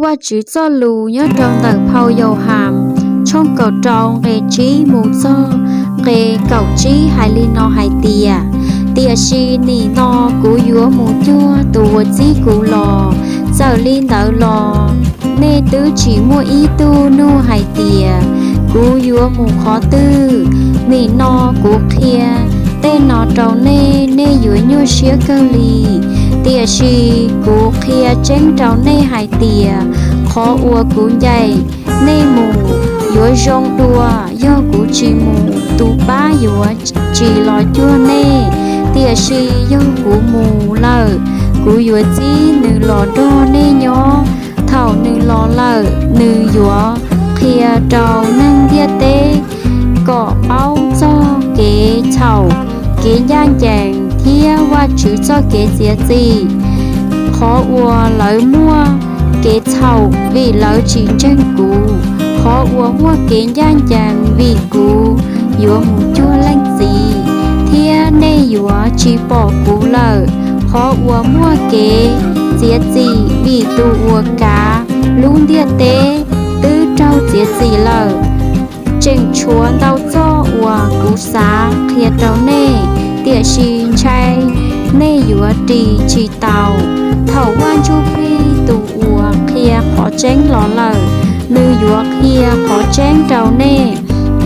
Vajtswv txoj lus nyob rau ntawm phau Yauhas tshooj kaum rau nqe tsib mus txog nqe kaum tsib hais li no hais tias, tiam sis nim no kuv yuav mus cuag tus uas txib kuv los. Txawm li ntawd los nej twb tsis muaj ib tug nug hais tias, kuv yuav mus qhov twg? Nim no kuv qhia tej no rau nej, nej yuav nyuaj siab kawg li. Tiam sis kuv qhia tseeb rau nej hais tias, qhov uas kuv ncaim nej mus yuav zoo dua. Yog kuv tsis mus, tus pab yuav tsis los cuag nej. Tiam sis yog kuv mus lawm, kuv yuav txib nws los nrog nej nyob. Thaum nws los lawm, nws yuav qhia rau neeg ntiaj teb kom paub txog kev txhaum, kev ncaj ncees thiab Vajtswv txoj kev txiav txim. Qhov uas lawv muaj kev txhaum vim lawv tsis ntseeg kuv, qhov uas muaj kev ncaj ncees vim kuv yuav mus cuag Leej Txiv, thiab nej yuav tsis pom kuv lawm. Qhov uas muaj kev txiav txim vim tus uas kav lub ntiaj teb twb raug txiav txim lawm. Tseem tshuav ntau txoj uas kuv xav qhia rau nej, tiam sis ntshai nej yuav ris tsis taus. Thaum Vaj Ntsujplig tus uas qhia qhov tseeb los lawm, nws yuav qhia qhov tseeb rau nej.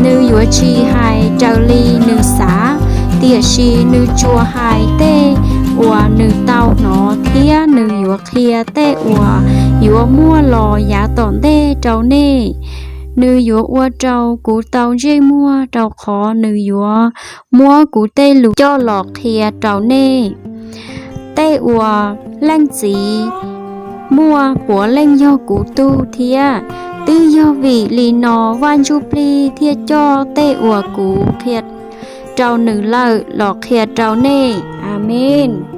Nws yuav tsis hais raws li nws xav, tiam sis nws tsuas hais tej uas nws tau hnov, thiab nws yuav qhia tej uas yuav muaj los yav tom ntej rau nej. Nws yuav ua rau kuv tau ntsej muag, rau qhov nws yuav muab kuv tej lus coj los qhia rau nej. Tej uas Leej Txiv muaj puav leej yog kuv tug thiab. Twb yog vim li no Vaj Ntsujplig thiaj coj tej uas kuv qhia rau nws lawm los qhia rau nej. Amees.